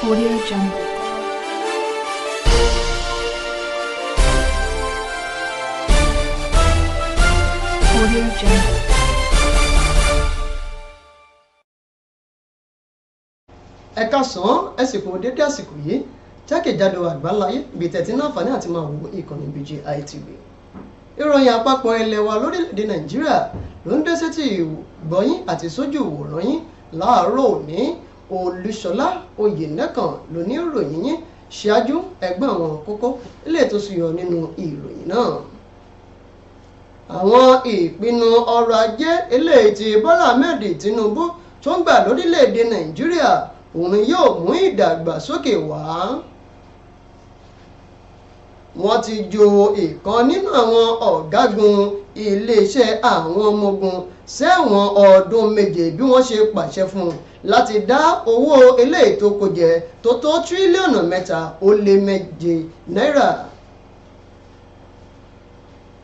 Audio Jungle. Audio Jungle. Ẹ káàsán, ẹ sì kú dédé àsìkò yìí jákèjádò àgbáláyé ibi tẹ̀tí náà fani àti máa wo ìkànnì BGI TV. Ìròyìn àpapọ̀ ilẹ̀ wa lórílẹ̀‐èdè Nàìjíríà ló ń dé sétí gbọ́yìn àti sójú ìwòran yín láàárọ̀ òní. Olúṣọlá Oyènẹ́kàn ló ní ìròyìn yín. Ṣáájú, ẹgbẹ́ àwọn kókó ilé tó suyọ nínú ìròyìn náà. Àwọn ìpinnu ọrọ̀ ajé eléyìí tí Bọ́lá Ahmed Tinubu tó ń gbà lórílẹ̀‐èdè Nàìjíríà òun yóò mú ìdàgbàsókè wá. Wọ́n ti ju ìkan nínú àwọn ọ̀gágun iléeṣẹ́ àwọn ọmọ ogun sẹ́wọ̀n ọdún 7 bí wọ́n ṣe pàṣẹ fún un láti dá owó eléyìí tó kó jẹ tó tó tírílíọ̀nù 3.7 náírà.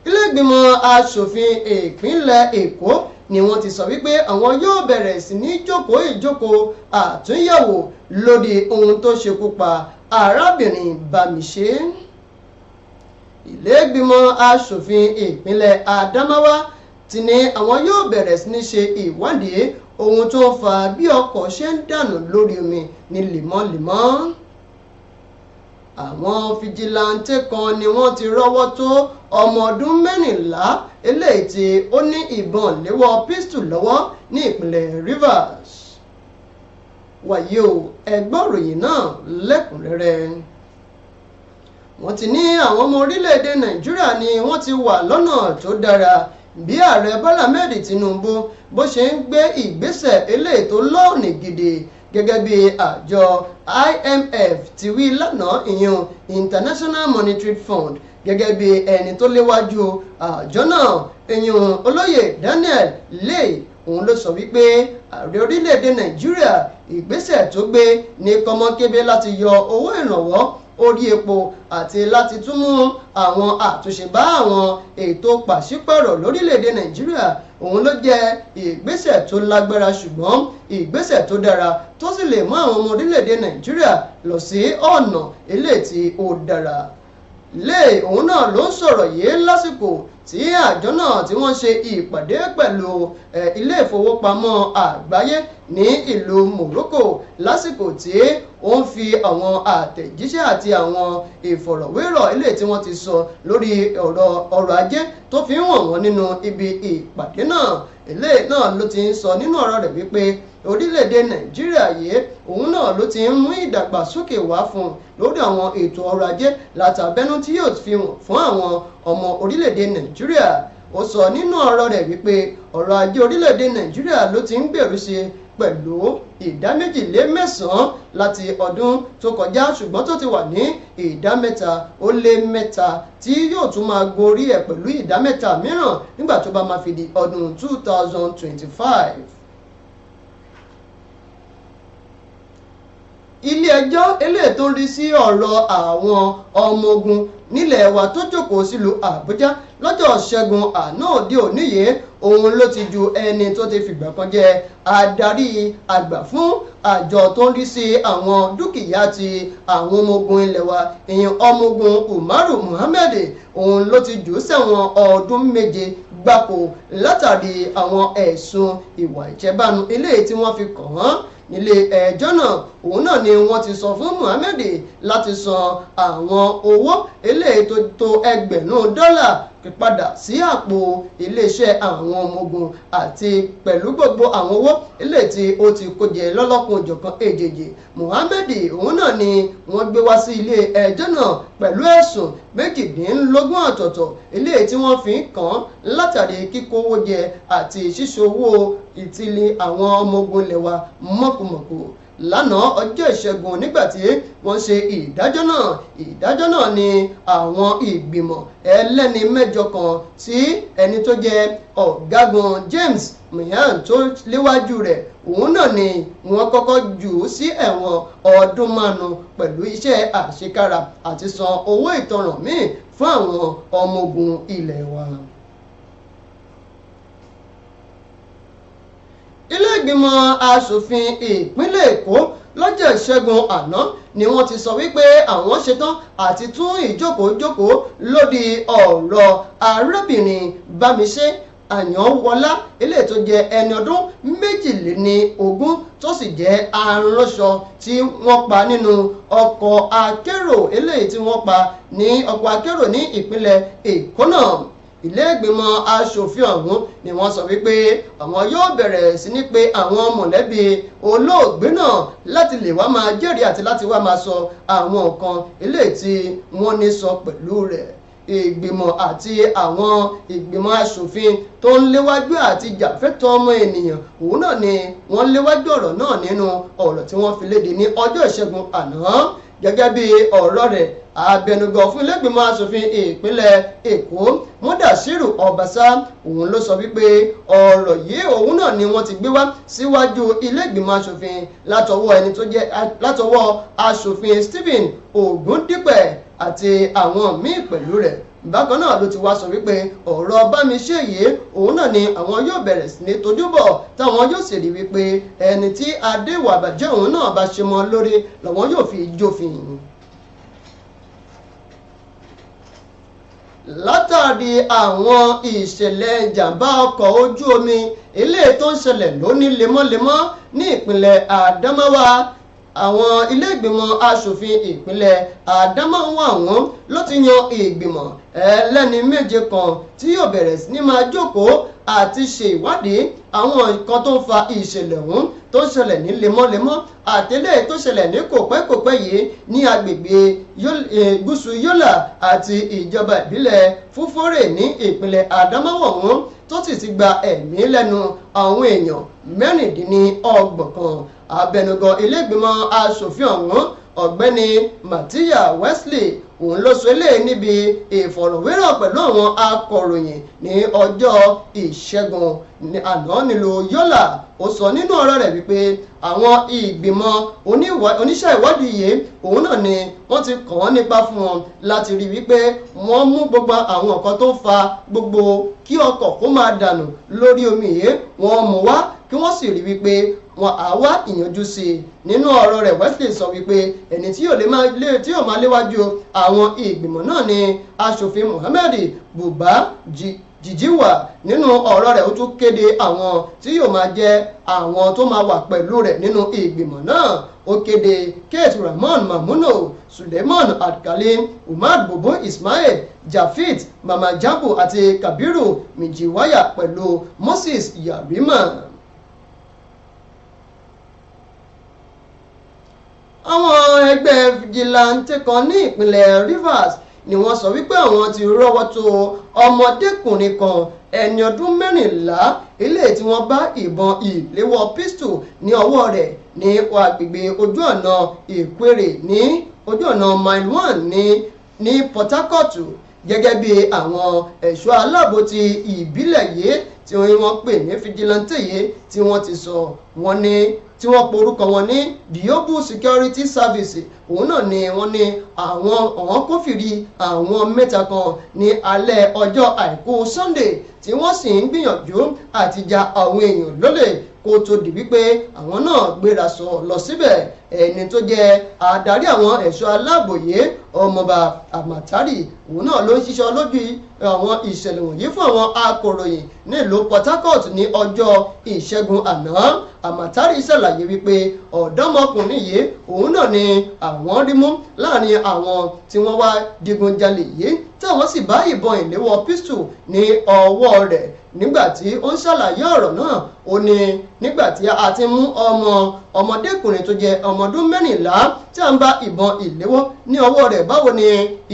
Ilé-ìgbìmọ̀ aṣòfin ìpínlẹ̀ Èkó ni wọ́n ti sọ wípé àwọn yóò bẹ̀rẹ̀ sí ní jókòó ìjókòó àtúnyẹ̀wò lórí ohun tó ṣekú pa arábìnrin Bámiṣé. Ilé-ìgbìmọ̀ aṣòfin ìpínlẹ̀ Adamawa ti ní àwọn yóò bẹ̀rẹ̀ sí ní ṣe ìwádìí ohun tó ń fa bí ọkọ̀ ṣe ń dànù lórí omi ní lemọ́lemọ́. Àwọn fìjìláńtẹ́ kan ni wọ́n ti rọ́wọ́ tó ọmọ ọdún 14 eléyìí tí ó ní ìbọn léwọ́ pistol lọ́wọ́ ní ìpínlẹ̀ Rivers. Wàyí o, ẹ gbọ́ ìròyìn náà lẹ́kùnrẹ́rẹ́. Wọ́n ti ní àwọn ọmọ orílẹ̀-èdè Nàìjíríà ni wọ́n ti wà lọ́nà tó dára bí ààrẹ Bọ́lá Ahmed Tinubu bó ṣe ń gbé ìgbésẹ̀ eléyìí tó lọ́ọ̀nì gidi gẹ́gẹ́ bí àjọ IMF ti wí lánàá, ìyẹn International Monetary Fund, gẹ́gẹ́ bí ẹni tó léwájú àjọ náà, ìyẹn olóyè Daniel Lay, òun ló sọ wípé ààrẹ orílẹ̀-èdè Nàìjíríà ìgbésẹ̀ tó gbé ní kọ́mọ́kébé láti yọ owó ìrànwọ́ orí epo àti láti tún mú àwọn àtúnṣe bá àwọn ètò pàṣípàrọ̀ lórílẹ̀-èdè Nàìjíríà òun ló jẹ́ ìgbésẹ̀ tó lágbára ṣùgbọ́n ìgbésẹ̀ tó dára tó sì lè mú àwọn ọmọ orílẹ̀-èdè Nàìjíríà lọ sí ọ̀nà eléyìí tí ó dára. Lay òun náà ló ń sọ̀rọ̀ yìí lásìkò tí àjọ náà tí wọ́n ṣe ìpàdé pẹ̀lú ilé ìfowópamọ́ àgbáyé ní ìlú Morocco lásìkò tí ó ń fi àwọn àtẹ̀jíṣẹ́ àti àwọn ìfọ̀rọ̀wérọ̀ ilé tí wọ́n ti sọ lórí ọ̀rọ̀ ọrọ̀ ajé tó fi ń wọ̀n wọ́n nínú ibi ìpàdé náà. Ilé náà ló ti ń sọ nínú ọ̀rọ̀ rẹ̀ wípé orílẹ̀-èdè Nàìjíríà yìí òun náà ló ti ń mú ìdàgbàsókè wá fún un lórí àwọn ètò ọrọ̀ ajé látàbẹ́nú tí yóò fi wọ̀n fún àwọn ọmọ orílẹ̀-èdè Nàìjíríà. Ó sọ nínú ọ̀rọ̀ rẹ̀ wípé ọrọ̀ ajé orílẹ̀-èdè Nàìjíríà ló ti ń gbèrú sí pẹ̀lú ìdá 2.9 láti ọdún tó kọjá ṣùgbọ́n tó ti wà ní ìdá 3.3 tí yóò tún máa gorí ẹ̀ pẹ̀lú ìdá 3 mìíràn nígbà tó bá máa fi di ọdún 2025. Ilé ẹjọ́ eléyìí tó ń rí sí ọ̀rọ̀ àwọn ọmọ ogun nílẹ̀ wa tó jókòó sílùú Àbújá lọ́jọ́ Ṣẹ́gun àná òde òní yìí òun ló ti ju ẹni tó ti fìgbà kan jẹ́ adarí àgbà fún àjọ tó ń rí sí àwọn dúkìá ti àwọn ọmọ ogun ilẹ̀ wa, ìyẹn ọmọ ogun Umaru Muhammed, òun ló ti jù ú sẹ́wọ̀n ọdún 7 gbáko látàrí àwọn ẹ̀sùn ìwà ìjẹbánu eléyìí tí wọ́n fi kàn án. Nílé ẹjọ́ náà òun náà ni wọ́n ti sọ fún Muhammed láti san àwọn owó eléyìí tó tó $1,000 padà sí àpò iléeṣẹ́ àwọn ọmọ ogun àti pẹ̀lú gbogbo àwọn owó eléyìí tí ó ti kó jẹ lọ́lọ́kun òjọ̀kan èjèèjì. Muhammed òun náà ni wọ́n gbé wá sí ilé ẹjọ́ náà pẹ̀lú ẹ̀sùn 28 ọ̀tọ̀ọ̀tọ̀ eléyìí tí wọ́n fi ń kàn án látàrí kíkówó jẹ àti ṣíṣòwò ìtìlẹ̀ àwọn ọmọ ogun ilẹ̀ wa mọ̀kùmọ̀kù. Lánàá ọjọ́ Ìṣẹ́gun nígbà tí wọ́n ṣe ìdájọ́ náà ni àwọn ìgbìmọ̀ ẹlẹ́ni 8 kan tí ẹni tó jẹ́ ọ̀gágun James Mian tó léwájú rẹ̀ òun náà ni wọ́n kọ́kọ́ jù ú sí ẹ̀wọ̀n ọdún 5 pẹ̀lú iṣẹ́ àṣekára àti san owó ìtanràn míì fún àwọn ọmọ ogun ilẹ̀ wa. Ilé ìgbìmọ̀ asòfin ìpínlẹ̀ Èkó lọ́jọ́ Ìṣẹ́gun àná ni wọ́n ti sọ wípé àwọn ṣetán àti tún ìjókòó-jókòó lórí ọ̀rọ̀ arábìnrin Bámiṣé Àyànwọlá, eléyìí tó jẹ́ ẹni ọdún 22 tó sì jẹ́ aránṣọ tí wọ́n pa nínú ọkọ̀ akérò, eléyìí tí wọ́n pa ní ọkọ̀ akérò ní ìpínlẹ̀ Èkó náà. Ilé ìgbìmọ̀ aṣòfin ọ̀hún ni wọ́n sọ wípé àwọn yóò bẹ̀rẹ̀ sí ní pé àwọn mọ̀lẹ́bí olóògbé náà láti lè wá máa jẹ́rìí àti láti wá máa sọ àwọn nǹkan eléyìí tí wọ́n ní sọ pẹ̀lú rẹ̀. Ìgbìmọ̀ àti àwọn ìgbìmọ̀ aṣòfin tó ń léwájú àti jàfẹ́tọ̀ọ́ ọmọ ènìyàn òun náà ni wọ́n léwájú ọ̀rọ̀ náà nínú ọ̀rọ̀ tí wọ́n fi léde ní ọjọ́ Ìṣẹ́gun àná. Gẹ́gẹ́ bí ọ̀rọ̀ rẹ̀, abẹnugan fún ilégbìmọ̀ aṣòfin ìpínlẹ̀ Èkó Mudashiru Ọbaṣá òun ló sọ wípé ọ̀rọ̀ yìí òun náà ni wọ́n ti gbé wá síwájú ilégbìmọ̀ aṣòfin látọwọ́ ẹni tó jẹ́ látọwọ́ aṣòfin Stephen Ògúndípẹ̀ àti àwọn míì pẹ̀lú rẹ̀. Bákan náà ló ti wá sọ wípé ọ̀rọ̀ Bámiṣé yìí òun náà ni àwọn yóò bẹ̀rẹ̀ sí ní tojúbọ̀, táwọn yóò sì rí wípé ẹni tí adéwà bàjẹ́ òun náà bá ṣe mọ́ lórí làwọn yóò fi jófin. Látàrí àwọn ìṣẹ̀lẹ̀ ìjàmbá ọkọ̀ ojú omi eléyìí tó ń ṣẹlẹ̀ lóní lemọ́lemọ́ ní ìpínlẹ̀ Àdámáwá, àwọn ilé ìgbìmọ̀ aṣòfin ìpínlẹ̀ Àdámáwá ọ̀hún ló ti yan ìgbìmọ̀ ẹlẹ́ni 7 kan tí yóò bẹ̀rẹ̀ sí ní máa jókòó àti ṣe ìwádìí àwọn nǹkan tó ń fa ìṣẹ̀lẹ̀ ọ̀hún tó ń ṣẹlẹ̀ ní lemọ́lemọ́ àtẹlẹ́ tó ṣẹlẹ̀ ní kòpẹ́kòpẹ́ yìí ní agbègbè gúúsù Yólà àti ìjọba ìbílẹ̀ Fúfórè ní ìpínlẹ̀ Àdámáwá ọ̀hún tó sì ti gba ẹ̀mí lẹ́nu àwọn èèyàn 26 kan. Abẹnugan ilé ìgbìmọ̀ aṣòfin ọ̀hún ọ̀gbẹ́ni Matia Wesley òun ló sọ eléyìí níbi ìfọ̀rọ̀wérọ̀ pẹ̀lú àwọn akọ̀ròyìn ní ọjọ́ Ìṣẹ́gun àná nílùú Yólà. Ó sọ nínú ọ̀rọ̀ rẹ̀ wípé àwọn ìgbìmọ̀ oníṣẹ́ ìwádìí yìí òun náà ni wọ́n ti kàn án nípa fún wọn láti rí wípé wọ́n mú gbogbo àwọn nǹkan tó ń fa gbogbo kí ọkọ̀ kó máa dànù lórí omi yìí wọ́n mú wá kí wọ́n sì rí wípé wọn á wá ìyanjú sí i. Nínú ọ̀rọ̀ rẹ̀, Wesley sọ wípé ẹni tí yóò máa léwájú àwọn ìgbìmọ̀ náà ni aṣòfin Muhammed Buba Jijiwa. Nínú ọ̀rọ̀ rẹ̀, ó tún kéde àwọn tí yóò máa jẹ́ àwọn tó máa wà pẹ̀lú rẹ̀ nínú ìgbìmọ̀ náà. Ó kéde Kate Ramon Mamuno, Suleiman Alkali, Umar Bobo Ismail, Jafit Mama Jambo àti Kabiru Mijiwaya pẹ̀lú Moses Yarima. Àwọn ẹgbẹ́ fìjìláńtẹ́ kan ní ìpínlẹ̀ Rivers ni wọ́n sọ wípé àwọn ti rọ́wọ́ tó ọmọdékùnrin kan ẹni ọdún 14 ilé tí wọ́n bá ìbọn ìléwọ́ pistol ní ọwọ́ rẹ̀ ní agbègbè ojú ọ̀nà Ìkwerè ní ojú ọ̀nà Mile 1 ní Port Harcourt. Gẹ́gẹ́ bí àwọn ẹ̀ṣọ́ aláàbò ti ìbílẹ̀ yìí tí wọ́n pè ní fìjìláńtẹ́ yìí tí wọ́n ti sọ wọ́n ní tí wọ́n porúkọ wọn ní Diobu Security Service, òun náà ni wọ́n ní àwọn kófìrí àwọn 3 kan ní alẹ́ ọjọ́ àìkú Sunday tí wọ́n sì ń gbìyànjú àti ja àwọn èèyàn lólè kó tó di wípé àwọn náà gbéra sọ lọ síbẹ̀. Ẹni tó jẹ́ adarí àwọn ẹ̀ṣọ́ aláàbò yìí ọmọọba Àmàtárì òun náà ló ń ṣiṣẹ́ lójú àwọn ìṣẹ̀lẹ̀ wọ̀nyí fún àwọn akọ̀ròyìn nílùú Port Harcourt ní ọjọ́ Ìṣẹ́gun àná. Àmàtárì ṣàlàyé wípé ọ̀dọ́mọkùnrin yìí òun náà ni àwọn rí mú láàrin àwọn tí wọ́n wá digunjalè yìí táwọn sì bá ìbọn ìléwọ́ pistol ní ọwọ́ rẹ̀. Nígbà tí ó ń ṣàlàyé ọ̀rọ̀ náà, ó ní nígbà tí a ti mú ọmọdékùnrin tó jẹ́ ọmọ ọdún 14 tí a ń bá ìbọn ìléwọ́ ní ọwọ́ rẹ̀, báwo ni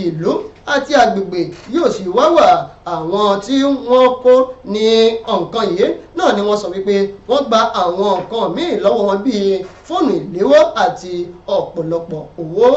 ìlú àti agbègbè yóò sì wá wà. Àwọn tí wọ́n kó ní nǹkan yìí náà ni wọ́n sọ wípé wọ́n gba àwọn nǹkan míì lọ́wọ́ wọn bíi fóònù ìléwọ́ àti ọ̀pọ̀lọpọ̀ owó.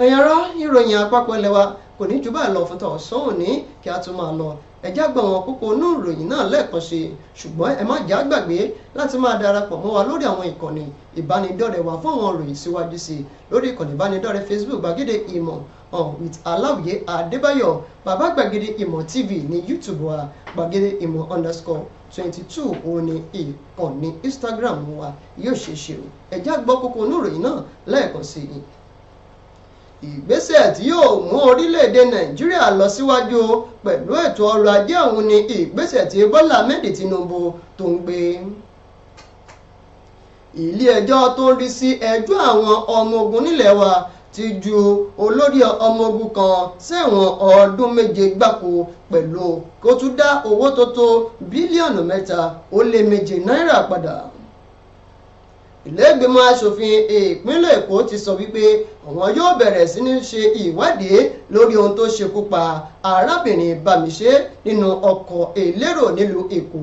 Ẹ̀yin ará, ìròyìn àpapọ̀ ilẹ̀ wa kò ní jù báyìí lọ fún tọ̀sán òní kí a tún máa lọ. Ẹ jẹ́ gbọ́ àwọn kókó inú ìròyìn náà lẹ́ẹ̀kan ṣe, ṣùgbọ́n ẹ má jẹ́ á gbàgbé láti máa darapọ̀ mọ́ wa lórí àwọn ìkànnì ìbánidọ́rẹ̀ẹ́ wa fún àwọn ìròyìn síwájú sí i lórí ìkànnì ìbánidọ́rẹ̀ẹ́ Facebook Gbàgede Ìmọ̀ on with Aláwìyé Adébáyọ̀. Bàbá Gbàgede Ìmọ̀ TV ní YouTube wa, gbàgede ìmọ̀_22 òun ní ìkànnì Instagram wa. Yóò ṣe ṣe o. Ẹ jẹ́ á gbọ́ kókó oníròyìn náà lẹ́ẹ̀kan sí i. Ìgbésẹ̀ tí yóò mú orílẹ̀-èdè Nàìjíríà lọ síwájú pẹ̀lú ètò ọrọ̀ ajé ọ̀hún ni ìgbésẹ̀ tí Bọ́lá Ahmed Tinubu tó ń gbé. Ilé ẹjọ́ tó ń rí sí ẹjọ́ àwọn ọmọ ogun nílẹ̀ wa ti ju olórí ọmọ ogun kan sẹ́wọ̀n ọdún 7 gbáko pẹ̀lú kó tún dá owó tó tó 3.7 bílíọ̀nù náírà padà. Ilé-ìgbìmọ̀ asòfin ìpínlẹ̀ Èkó ti sọ wípé àwọn yóò bẹ̀rẹ̀ sí ní ṣe ìwádìí lórí ohun tó ṣekú pa arábìnrin Bámiṣé nínú ọkọ̀ elérò nílùú Èkó.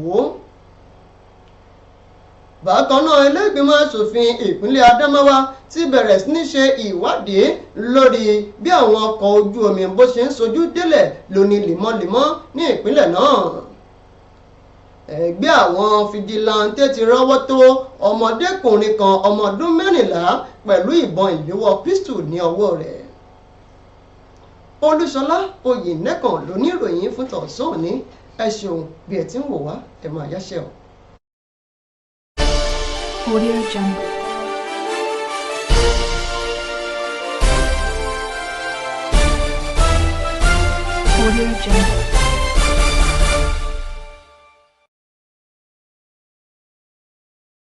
Bákan náà, ilé-ìgbìmọ̀ asòfin ìpínlẹ̀ Adamawa ti bẹ̀rẹ̀ sí ní ṣe ìwádìí lórí bí àwọn ọkọ̀ ojú omi bó ṣe ń sojú délẹ̀ lóní lemọ́lemọ́ ní ìpínlẹ̀ náà. Ẹgbẹ́ àwọn fìjìláńtẹ́ ti rọ́wọ́ tó ọmọdékùnrin kan ọmọ ọdún 14 pẹ̀lú ìbọn ìléwọ́ pistol ní ọwọ́ rẹ̀. Olúṣọlá Oyènẹ́kàn lóníròyìn fún tọ̀sán òní. Ẹ ṣeun bí ẹ ti ń wò wá, ẹ máa yáṣẹ́ o. Audio Jungle. Audio Jungle.